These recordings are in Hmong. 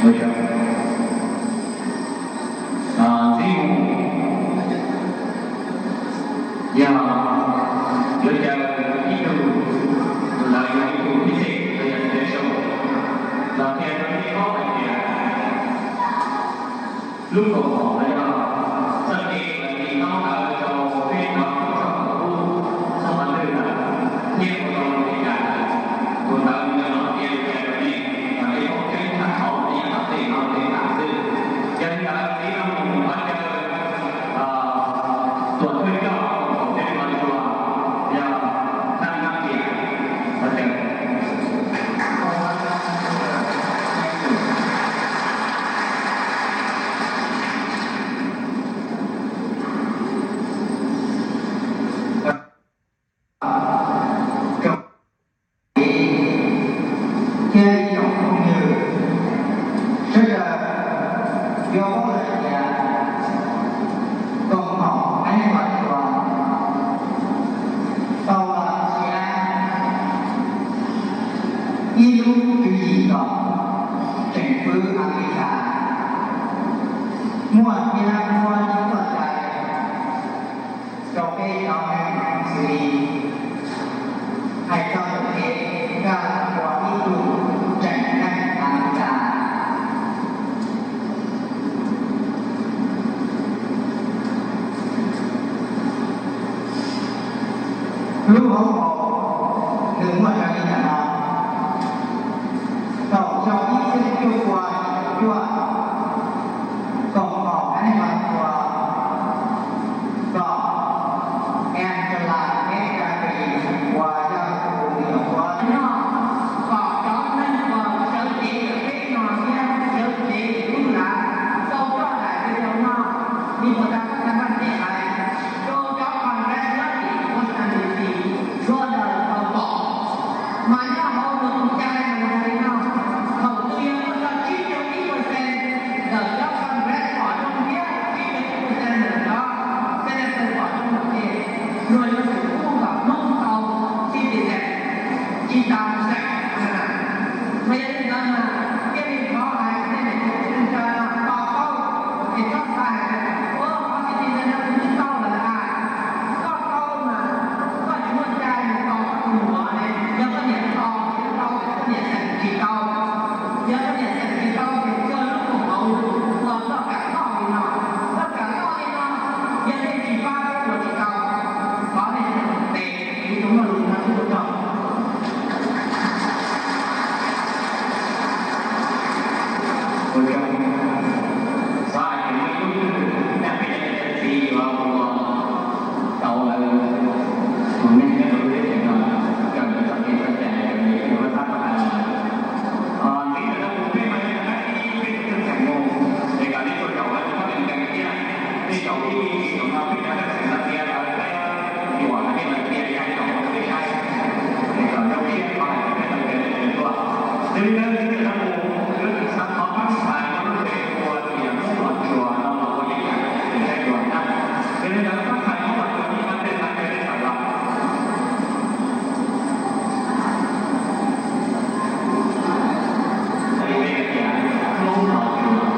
Ntxiv mus yog yuav caw ib tug, tus ntawd yog ib tug phib xej los yog special, los qhia rau nej paub hais tias lub koom haum no yog txoj kev uas tis ntaub ntawv rau peb cov tub txib txhua qhov twg ntawd thiab ua tau li cas, tus ntawd nws los qhia li cas rau nej, nej paub tseeb tshaj qhov nej nyob tom tej no tej tas xwb. Yog li ntawd ntxiv no mus thov caw tuam thawj coj koom haum peb hmos tsuas yog Thaj Nab Tias, thov caw. Thiab ib tsoom phooj ywg, sawv daws yuav paub lawm tias koom haum Aib Los Tsuas tau los txhiab ib lub tswv yim kom tseem fwv Amelikas muaj thiab muab ib txoj cai rau peb cov neeg xws li hais txog ntawm kev nkag los ua ib tug tseem neeg Amelikas. Lub hauv paus nws muaj raws li ntawm no: Thaum xyoo ib txhiab cuaj pua yim caum cuaj, koom haum Aib Los Tsuas kom Angela Mercado uas yog tus niam huav noj kom cov neeg uas sawv cev ntawm peb no thiab sawv cev lub lav tau coj daim video no, li puas tas koj tau npaj teb hais rau cov Congress nyob tim Washington D C sawv daws tau pom. Mas nyob hauv nws tus cai mas nws hais li no: Thaum twg yog muaj txog tsib caug ib percent ntawm cov Congress pom zoo thiab tsib caug ib percent ntawm cov senator pom zoo lawm ces luag yuav tsum pub kom Hmoob tau citizen, tsis tas percent. Mas yog li ntawd mas thiaj li thov hais rau nej cov neeg tsa no to taub, es txhob xav hais tias ua qhov citizen no kuv twb tau lawm a. Koj tau mas koj tsis muaj cai mus tos koj tus muam ne, yog koj niam tos ces tau, koj niam xeem tsis tau. Yog koj niam xeem tsis tau ces koj lub koom haum uas koj kam loj li no, koj kam loj li no, yog nej tsis pab ua tsis tau. Thov nej tes kuv tus muaj lus no xwb ua tsaug. Ua tsaug. Xav hais tias muaj ib lub twg nyob peb cov niam cov txiv yuav ua tau lawv tus neeg nyob rau lub teb chaws no, raws li txoj kev txoj cai raws li tus huab tab hais. Ntxiv ntawm no mus peb mas yog peb tus thawj xeem mus, es kom nej tuaj zaum lawv cov khaub ncaws thiab. Nej zaum ib me ntsis zaum no peb cov thawj xeem no tias lawv peb yuam nej los cia ib zaug zaum rau peb saib, es kom zoo siab rau hais tias peb tau caw nej sawv daws tuaj. Yog li ntawd ntxiv ntawm no mus, yuav tsum xav thov pab ntxhais muab lub npe hu ua tias Hmoob Los Tsuas no los ua ib yam li saib dua na. Yog li ntawd pab ntxhais Hmoob Los Tsuas yeej muaj tej xav caw nej sawv daws los. Txawm li peb hais tias Hmoob Los Tsuas.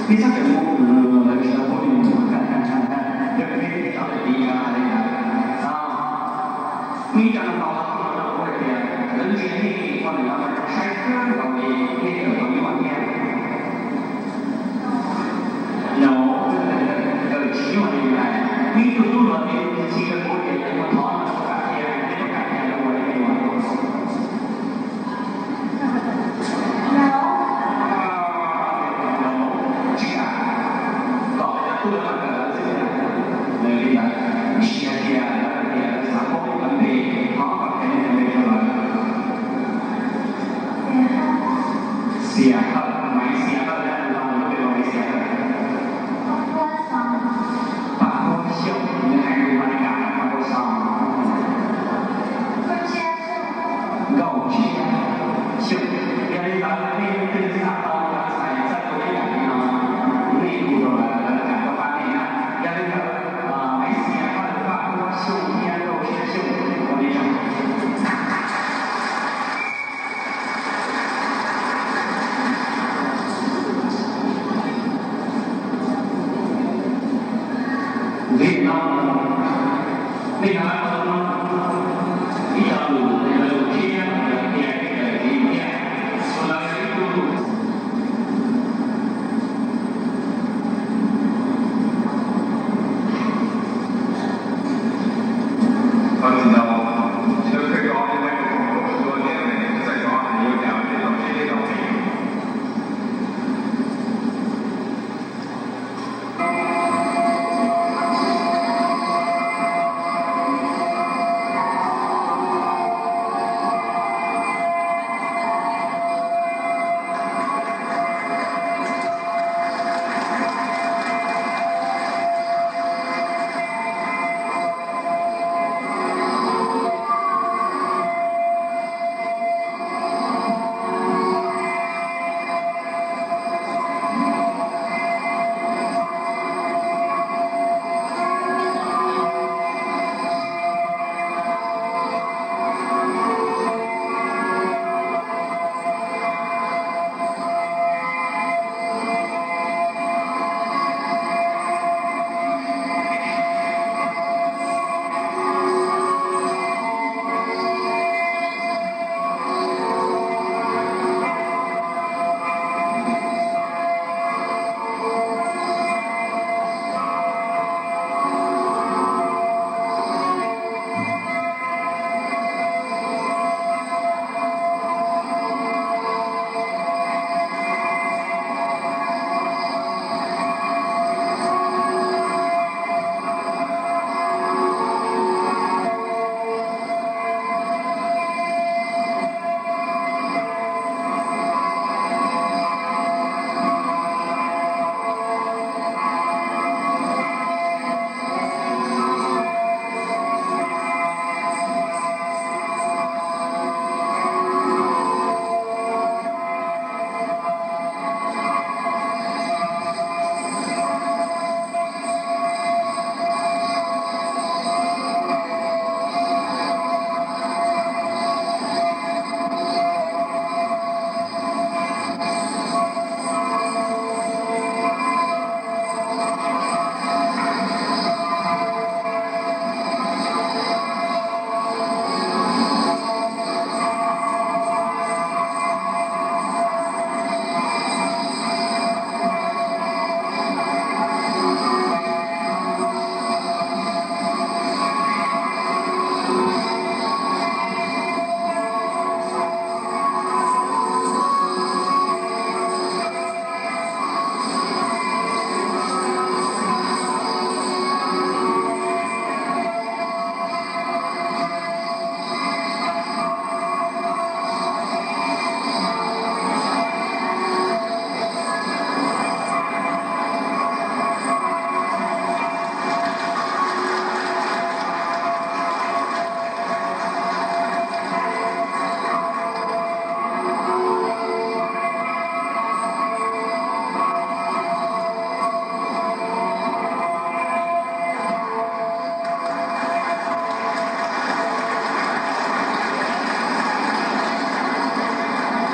Peb sab pem mus lawv tsis tau pub li mus kaj kaj kaj, yog peb cov lawm tias li ntawd. Muaj ib co no no no no kuv hais tias lawv ntsia nej poj niam no saib kawg nkaus li nej tawm tau nyuaj thiab. No, nkawd tsis nyuaj li lawm. Muaj ib tug tub hluas tias tsis kawg kuv tias yog muaj thov no kam tias nej puas kam tias lawv ua li ua. Xias Hawj, Maiv Xias Hawj, lub npe hu Maiv Xias Hawj. Paj Huab Xyooj, nws hais lus Amelikas Paj Huab Xyooj. Nkauj Tshiab Xyooj. Yog li ntawd nej leej twg xav tau cov ntxhais txawj ua ib yam li no, nej hu rau lawv, lawv kam tuaj pab nej na. Yog li ntawd, Maiv Xias Hawj, Paj Huab Xyooj thiab Nkauj Tshiab Xyooj, ua li no. Vim no, nej cov no ib co lus, lus thiab tias ib tug thiab, tus lawv ib tug.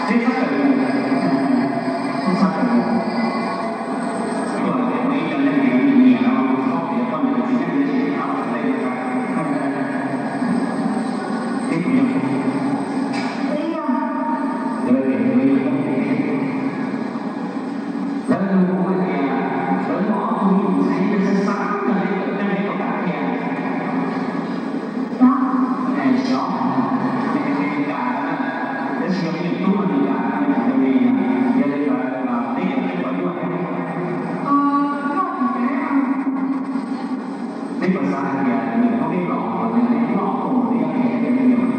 Txhob tawm mus, txhob tawm mus. Ib tug hais tias muaj ib co neeg nyiam nyiam no, txhob piav poj niam txiv neej tab sis tham txog tej peb tus yog, lawv tias tus yog Hmoob, lawv tus hais tias lawv muaj ob tug me nyuam ntxhais yog xab xab no, nej puas kam thiab? Xyov, tab sis yog me nyuam tub no nws kam, nws kam tus me, yog li ntawd peb yuav teb puas yuav? Peb puas xav hais tias nws muab peb los ua nws noj tuaj mus nyob kiag cov me nyuam?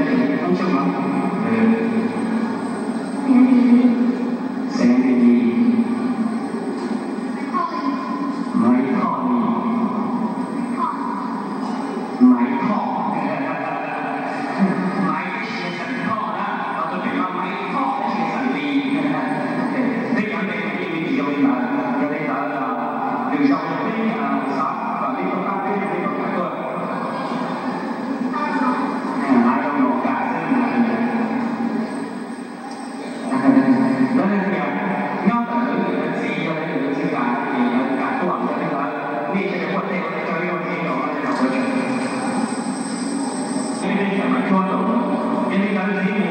Ub xyoo no, xeev Lis, Maiv Thoj Lis, Maiv Thoj, Maiv tab sis yog xeem Thoj na, los tus pem no Maiv Thoj tab sis yog xeem Lis. Peb cov npe yeej tsis zoo li ntawd, yog li ntawd lwm zaus yog peb xav kom nej tuaj pab peb, nej tuaj kam tuaj. Hais zoo los kam xwb na. Lawv tias nyob ntawm lawv niam lawv txiv, yog lawv niam lawv txiv kam ces lawv kam tuaj, yog li ntawd nej sawv daws muaj tej ua tej rau ib lub npe los no rau ua tsev. Peb txawm mas tshuab rau, yog li ntawd txiv